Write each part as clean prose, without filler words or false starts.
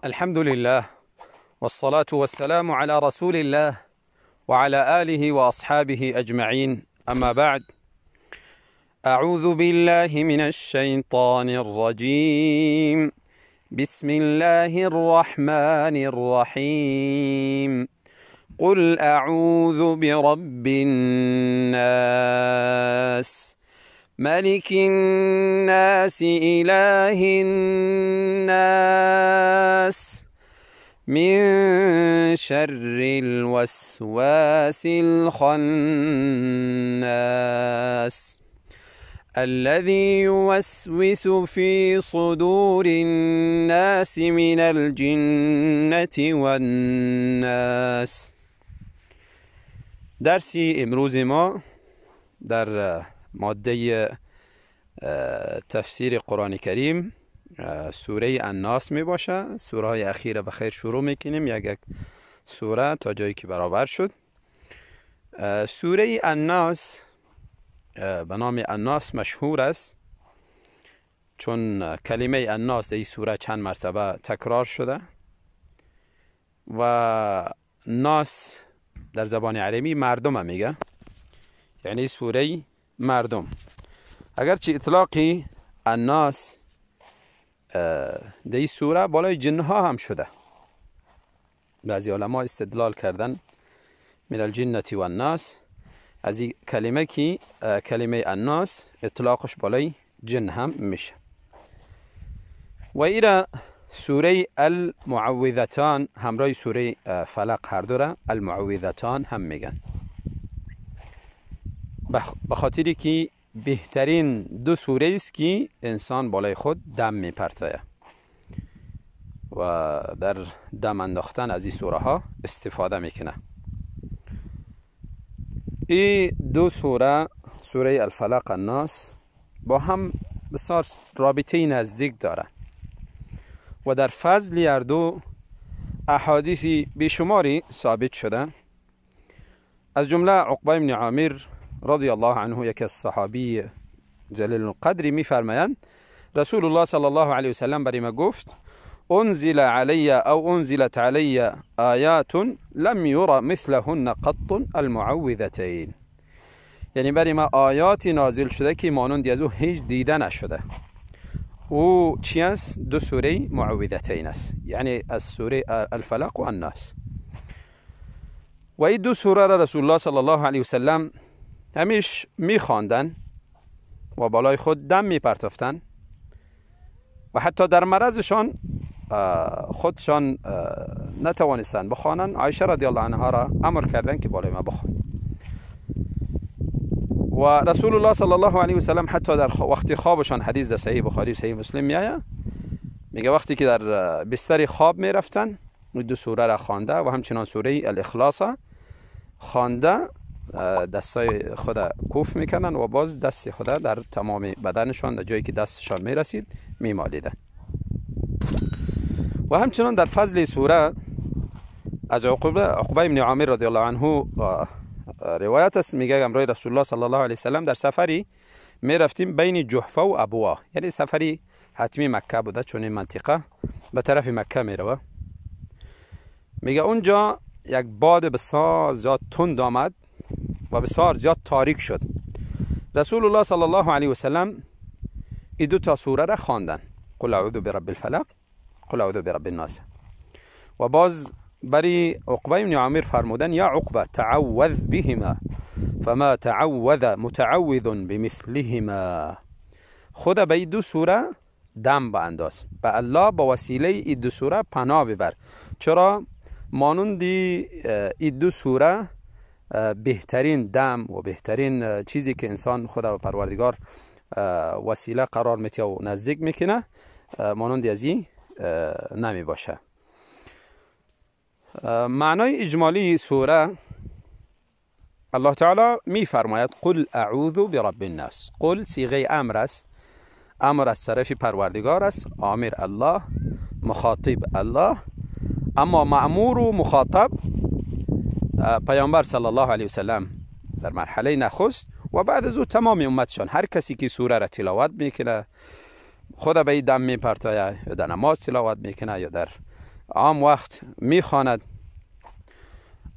الحمد لله والصلاة والسلام على رسول الله وعلى آله وأصحابه أجمعين، أما بعد. أعوذ بالله من الشيطان الرجيم. بسم الله الرحمن الرحيم. قل أعوذ برب الناس، ملك الناس، إله الناس، من شر الوسواس الخناس، الذي يوسوس في صدور الناس من الجنة والناس. درسی امروز ما در ماده تفسیر قرآن کریم سوره الناس می باشه. سوره های اخیر به خیر شروع میکنیم، یک یک سوره تا جایی که برابر شد. سوره الناس به نام الناس مشهور است، چون کلمه الناس در این سوره چند مرتبه تکرار شده و ناس در زبان عربی مردم میگه، یعنی سوره مردم. اگرچه اطلاقی الناس در این سوره بالای جنها هم شده، بعضی علما استدلال کردن من الجنة و الناس از این کلمه که کلمه الناس اطلاقش بالای جن هم میشه. و ایره سوره المعوذتان همراه سوره فلق هر دو را المعوذتان هم میگن، به خاطری که بهترین دو سوره است که انسان بالای خود دم میپرتایه و در دم انداختن از این سوره ها استفاده میکنه. این دو سوره، سوره الفلق الناس، با هم بسیار رابطه نزدیک داره و در فضل هر دو احادیث بیشماری ثابت شده. از جمله عقبه بن عامر رضی الله عنه، یکی از صحابی جلیل القدر، میفرمایند رسول الله صلی الله علیه وسلم برای ما گفت: انزل علی او انزلت علی آیات لم ير مثلهن قط المعوذتین. یعنی برای ما آیاتی نازل شده که مانند از او هیچ دیده نشده. او چی است؟ دو سوره معوذتین است، یعنی از سوره الفلق و الناس. و این دو سوره را رسول الله صلی الله علیه وسلم همیش میخواندن و بالای خود دم میپرتافتن و حتی در مرضشان خودشان نتوانستن بخوانن. عایشه رضی الله عنها را امر کردن که بالای ما بخوان. و رسول الله صلی الله علیه و سلم حتی در وقتی خوابشان، حدیث در صحیح بخاری و صحیح مسلم میآید، میگه وقتی که در بستر خواب میرفتن دو سوره را خوانده و همچنان سوره الاخلاص خوانده، دستای خود کوف میکنن و باز دست خود در تمام بدنشان در جایی که دستشان میرسید میمالیدن. و همچنان در فضل سوره از عقبه بن عامر رضی الله عنه روایت است، میگه همراه رسول الله صلی الله علیه وسلم در سفری میرفتیم بین جحفه و ابوا، یعنی سفری حتمی مکه بوده چون این منطقه به طرف مکه میروه. میگه اونجا یک باد بسیار زیاد تند آمد و بسیار زیاد تاریک شد. رسول الله صلی الله علیه وسلم این دو تا سوره را خواندن، قل اعوذ برب الفلق، قل اعوذ برب الناس. و باز بری عقبه بن عامر فرمودن: یا عقبه تعوذ بهما فما تعوذ متعوذ بمثلهما. خدا به این دو سوره دم بانداز، به الله با وسیله این دو سوره پناه ببر، چرا مانند این دو سوره بهترین دم و بهترین چیزی که انسان خدا و پروردگار وسیله قرار میده و نزدیک میکنه مانند از این نمی باشه. معنای اجمالی سوره، الله تعالی میفرماید قل اعوذ برب الناس. قل صیغه امر است، امر از طرف پروردگار است، آمر الله، مخاطب الله، اما مأمور و مخاطب پیامبر صلی الله علیه وسلم در مرحله نخست و بعد از او تمام امتشان. هر کسی که سوره را تلاوت میکنه، خود به دم میپرتایه یا در نماز تلاوت میکنه یا در عام وقت میخواند.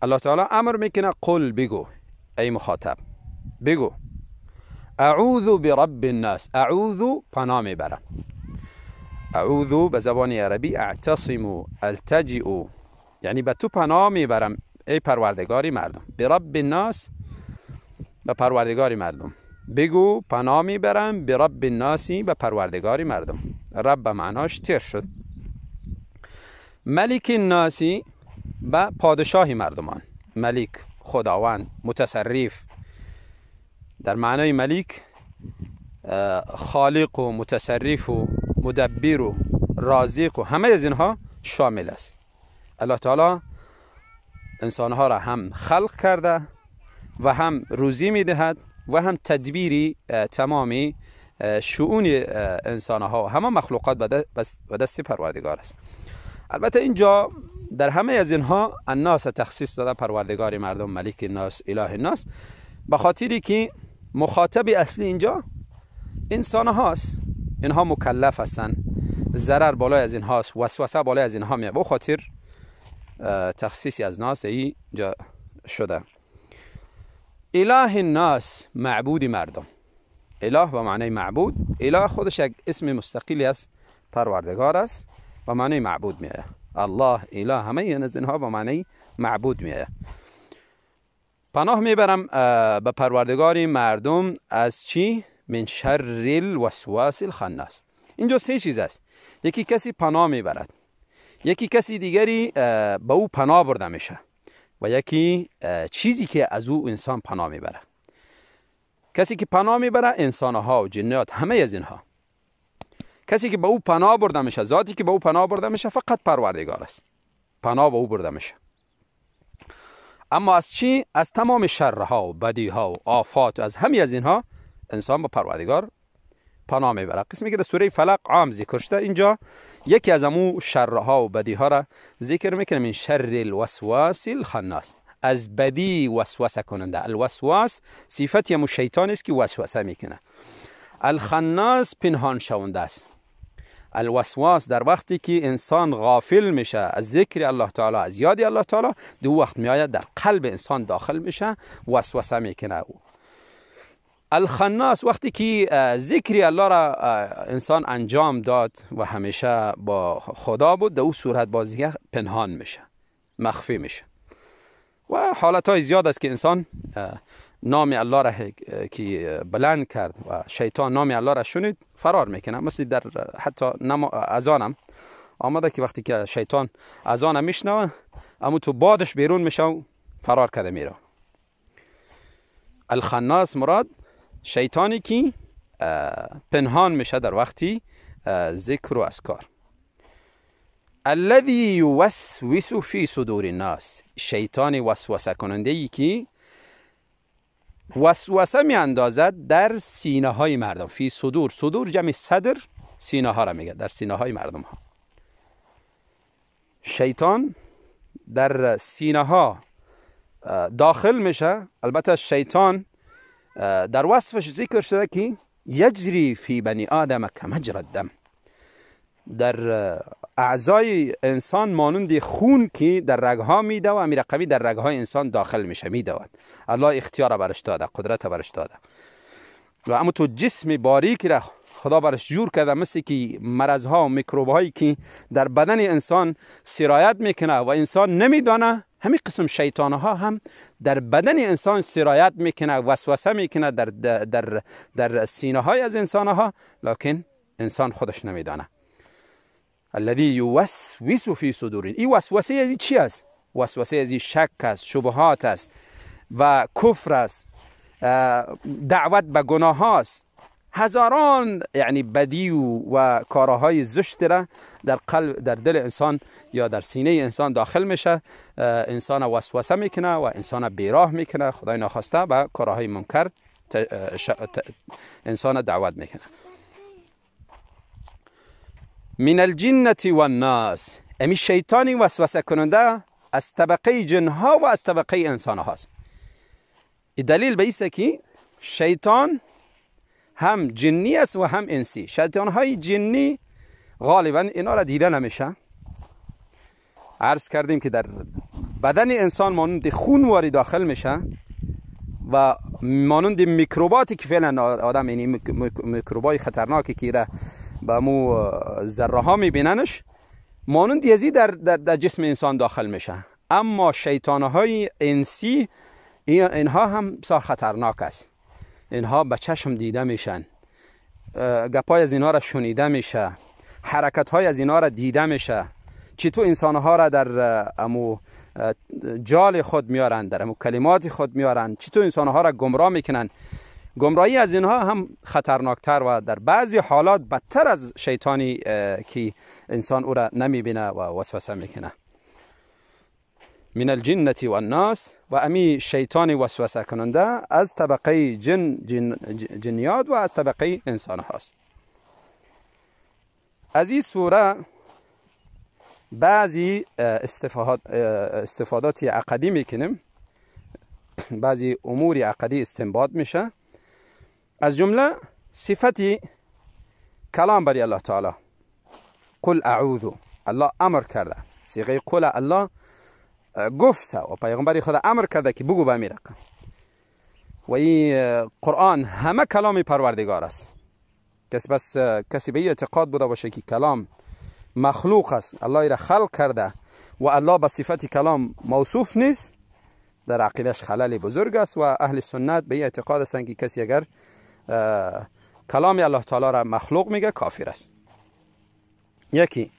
الله تعالی امر میکنه قل، بگو ای مخاطب، بگو اعوذ برب الناس. اعوذ پناه میبرم. اعوذ به زبان عربی اعتصم، التجئ، یعنی به تو پناه میبرم ای پروردگاری مردم. برب الناس، به پروردگاری مردم. بگو پناه میبرم برب الناسی، به پروردگاری مردم. رب به معناش تیر شد. ملک الناسی، به پادشاه مردمان. ملک خداوند، متصرف. در معنای ملک خالق و متصرف و مدبر و رازق و همه از اینها شامل است. الله تعالی انسانها را هم خلق کرده و هم روزی میدهد و هم تدبیری تمامی شؤون انسانها و همه مخلوقات به دست پروردگار است. البته اینجا در همه از اینها الناس تخصیص داده، پروردگار مردم، ملک الناس، اله الناس، به خاطری که مخاطب اصلی اینجا انسان هاست. اینها مکلف هستند، ضرر بالای از اینهاست، وسوسه بالای از اینها میاد، به خاطر تخصیصی از ناس اینجا شده. اله الناس، معبود مردم. اله به معنی معبود، اله خودش یک اسم مستقلی است، پروردگار است، به معنی معبود میاد. الله، اله، همه از اینها به معنی معبود میاد. پناه میبرم به پروردگار مردم از چی؟ من شر الوسواس الخناس. اینجا سه چیز است. یکی کسی پناه میبرد، یکی کسی دیگری به او پناه برده میشه، و یکی چیزی که از او انسان پناه میبره. کسی که پناه میبره انسانها و جنیات، همه از اینها. کسی که به او پناه برده میشه، ذاتی که به او پناه برده میشه فقط پروردگار است، پناه به او برده میشه. اما از چی؟ از تمام شرها و بدیها و آفات و از همه از اینها انسان به پروردگار پناه میبره. قسمی که در سوره فلق عام ذکر شده، اینجا یکی از امو شرها و بدیها را ذکر میکنه. من شر الوسواس الخناس، از بدی وسوسه کننده. الوسواس صفت امو شیطان است که وسوسه میکنه. الخناس پنهان شونده است. الوسواس در وقتی که انسان غافل میشه از ذکر الله تعالی، از یاد الله تعالی، دو وقت میآید در قلب انسان داخل میشه، وسوسه میکنه. الخناس وقتی که ذکر الله را انسان انجام داد و همیشه با خدا بود، در او صورت بازی پنهان میشه، مخفی میشه. و حالت های زیاد است که انسان نام الله را که بلند کرد و شیطان نام الله را شنید فرار میکنه. مثل در حتی اذانم آمده که وقتی که شیطان اذان میشنوه، اما تو بادش بیرون میشه و فرار کرده میره. الخناس مراد شیطانی که پنهان میشه در وقتی ذکر و اذکار. الذی یوسوس فی صدور الناس، شیطان وسوسه کننده ای که وسوسه می اندازد در سینه های مردم. فی صدور، صدور جمع صدر، سینه ها را میگه، در سینه های مردم ها. شیطان در سینه ها داخل میشه. البته شیطان در وصفش ذکر شده که یجری فی بنی آدم کمجر الدم، در اعضای انسان مانند خون که در رگها میده و امیر قوی در رگهای انسان داخل میشه، میدود. الله اختیار برش داده، قدرت برش داده. و اما تو جسم باریک را خدا برش جور کرده، مثل که مرض ها و میکروب هایی که در بدن انسان سرایت میکنه و انسان نمیدانه، همین قسم شیطان ها هم در بدن انسان سرایت میکنه، وسوسه میکنه در در در سینه های از انسان ها، لکن انسان خودش نمیدانه. الذی یوسوس فی صدور، این وسوسه از چی است؟ وسوسه از شک است، شبهات است و کفر است، دعوت به گناه است. هزاران یعنی بدی و کارهای زشت را در قلب، در دل انسان یا در سینه انسان داخل میشه، انسان وسوسه میکنه و انسان بیراه میکنه، خدای ناخواسته به کارهای منکر انسان دعوت میکنه. من الجنة والناس، امی شیطانی وسوسه کننده از طبقه جنها و از طبقه انسان هاست. دلیل به ایست که شیطان هم جنی است و هم انسی. شیطان های جنی غالبا اینا را دیده نمیشه. عرض کردیم که در بدن انسان مانند خون واری داخل میشه و مانند میکروباتی که فعلا آدم، یعنی میکروبای خطرناکی که را به مو ذره ها میبیننش، مانند یزی در جسم انسان داخل میشه. اما شیطان های انسی اینها هم بسیار خطرناک است. اینها به چشم دیده میشن، گپای از اینها را شنیده میشه، حرکت های از اینها را دیده میشه، چطور انسان ها را در امو جال خود میارن، در امو کلمات خود میارن، چطور انسان ها را گمراه میکنن. گمراهی از اینها هم خطرناکتر و در بعضی حالات بدتر از شیطانی که انسان او را نمیبینه و وسوسه میکنه. من الجنة و الناس، و امی شیطان وسوسه کننده از طبقه جن، جنیات و از طبقه انسان هاست. از این سوره بعضی استفادات عقدی میکنیم، بعضی امور عقدی استنباط میشه، از جمله صفتی کلام بری الله تعالی. قل اعوذ، الله امر کرده، صیغه قل الله گفته و پیغمبر خدا امر کرده که بگو به می رقم. و این قرآن همه کلام پروردگار است. کسی بس کسی به اعتقاد بوده باشه که کلام مخلوق است، الله را خلق کرده و الله به صفت کلام موصوف نیست، در عقیدش خلل بزرگ است. و اهل سنت به اعتقاد هستند که کسی اگر کلام الله تعالی را مخلوق میگه کافر است. یکی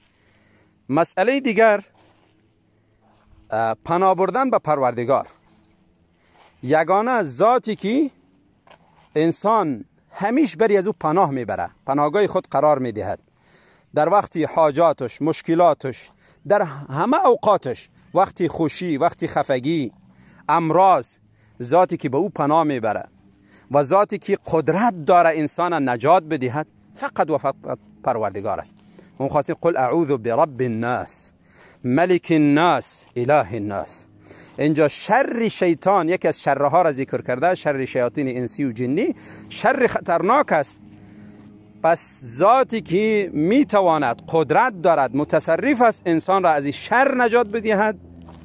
مسئله دیگر، پناه بردن به پروردگار، یگانه ذاتی که انسان همیش بری از او پناه میبره، پناهگاه خود قرار میدهد در وقتی حاجاتش، مشکلاتش، در همه اوقاتش، وقتی خوشی، وقتی خفگی، امراض، ذاتی که به او پناه میبره و ذاتی که قدرت داره انسان نجات بدهد فقط و فقط پروردگار است. اون خاطر قل اعوذ برب الناس ملک الناس اله الناس. اینجا شر شیطان، یکی از شرها را ذکر کرده، شر شیاطین انسی و جنی، شر خطرناک است. پس ذاتی که میتواند، قدرت دارد، متصرف است، انسان را از این شر نجات بدهد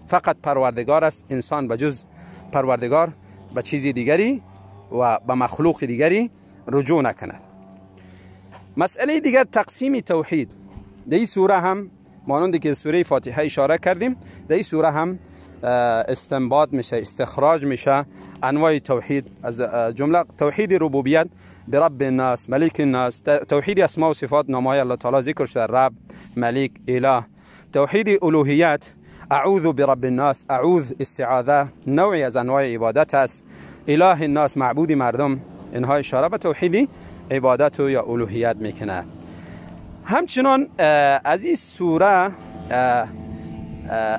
فقط پروردگار است. انسان به جز پروردگار به چیزی دیگری و به مخلوق دیگری رجوع نکند. مسئله دیگر تقسیم توحید. در این سوره هم مانند که سوره فاتحه اشاره کردیم، در این سوره هم استنباط میشه، استخراج میشه انواع توحید، از جمله توحید ربوبیت برب الناس ملک الناس، توحید اسماء و صفات نامهای الله تعالی ذکر شده، رب، ملک، اله. توحید الوهیت، اعوذ برب الناس، اعوذ استعاذه، نوعی از انواع عبادت است، اله الناس معبود مردم. اینها اشاره به توحید عبادت و یا الوهیت میکنه. همچنان از این سوره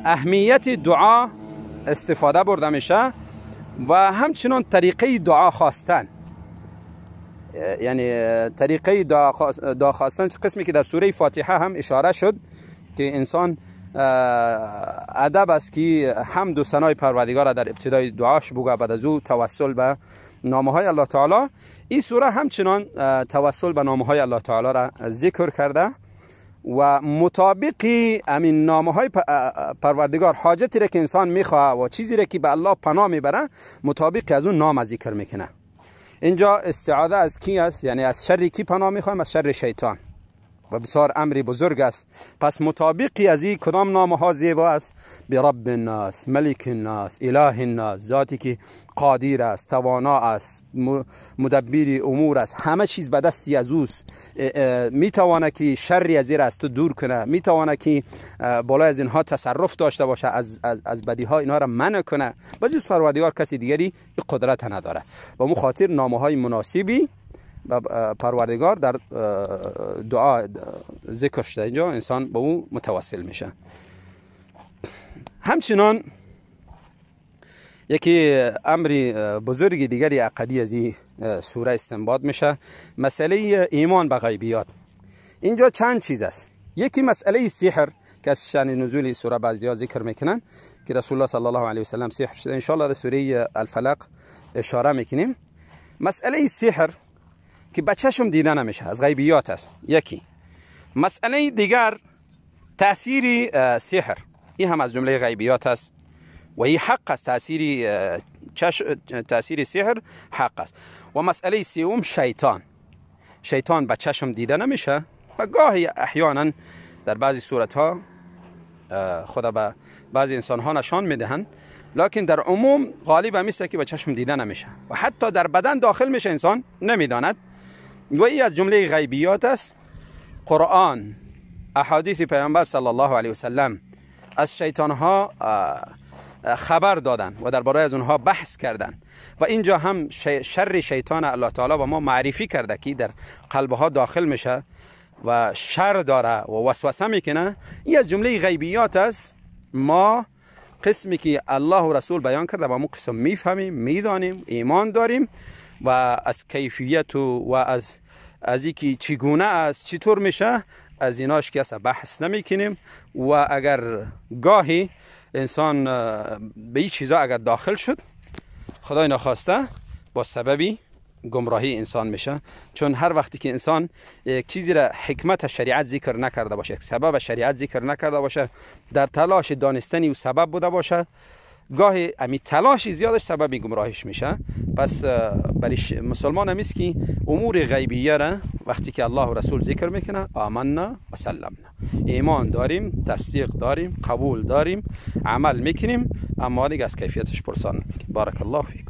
اهمیت دعا استفاده برده میشه و همچنان طریقه دعا خواستن، یعنی طریقه دعا خواستن قسمی که در سوره فاتحه هم اشاره شد که انسان ادب است که حمد و ثنای پروردگار در ابتدای دعاش بگه، بعد از او توسل به نامه های الله تعالی. این سوره همچنان توسل به نامه های الله تعالی را ذکر کرده و مطابق همین نامه های پروردگار حاجتی را که انسان میخواه و چیزی را که به الله پناه میبره مطابق از اون نام ذکر میکنه. اینجا استعاذه از کی است؟ یعنی از شر کی پناه میخوایم؟ از شر شیطان، و بسیار امری بزرگ است. پس مطابقی از این کدام نامه ها زیبا است؟ برب الناس، ملک الناس، اله الناس، ذاتی که قادیر است، توانا است، مدبر امور است، همه چیز به دستی از اوست، میتوانه که شری از از تو دور کنه، میتوانه که بالای از اینها تصرف داشته باشه، از بدی ها اینها را منع کنه. بجز پروردگار کسی دیگری قدرت نداره. و مو خاطر نامه های مناسبی پروردگار در دعا ذکر شده، اینجا انسان به او متوسل میشه. همچنان یکی امری بزرگ دیگری عقدی از این سوره استنباط میشه، مسئله ایمان به غیبیات. اینجا چند چیز است. یکی مسئله سحر که از شأن نزول سوره بعضیا ذکر میکنن که رسول الله صلی الله علیه و سلم سحر شده، ان شاء الله در سوره الفلق اشاره میکنیم. مسئله سحر که بچه‌شم دیده نمیشه، از غیبیات است. یکی مسئله دیگر تاثیر سحر. این هم از جمله غیبیات است و این حق است. تاثیر سحر حق است. و مسئله سوم شیطان. شیطان به چشم دیده نمیشه و گاهی احیانا در بعضی صورت ها خدا به بعضی انسان ها نشان میدهند، لکن در عموم غالب همیشه که به چشم دیده نمیشه و حتی در بدن داخل میشه انسان نمیداند و این از جمله غیبیات است. قرآن، احادیث پیامبر صلی الله علیه وسلم از شیطان ها خبر دادن و درباره از اونها بحث کردن و اینجا هم شر شیطان الله تعالی به ما معرفی کرده که در قلب ها داخل میشه و شر داره و وسوسه میکنه. این از جمله غیبیات است. ما قسمی که الله و رسول بیان کرده و ما قسم میفهمیم، میدانیم، ایمان داریم و از کیفیت و از اینکه چگونه است، چطور میشه، از ایناش که اصلا بحث نمیکنیم. و اگر گاهی انسان به این چیزا اگر داخل شد، خدای نخواسته با سببی گمراهی انسان میشه. چون هر وقتی که انسان یک چیزی را حکمت شریعت ذکر نکرده باشه، یک سبب شریعت ذکر نکرده باشه، در تلاش دانستنی و سبب بوده باشه، گاهی امی تلاش زیادش سبب گمراهیش میشه. پس برای مسلمان همیست که امور غیبیه را وقتی که الله و رسول ذکر میکنه، آمنا و سلمنا، ایمان داریم، تصدیق داریم، قبول داریم، عمل میکنیم، اما دیگه از کیفیتش پرسان نمیکنیم. بارک الله فیکم.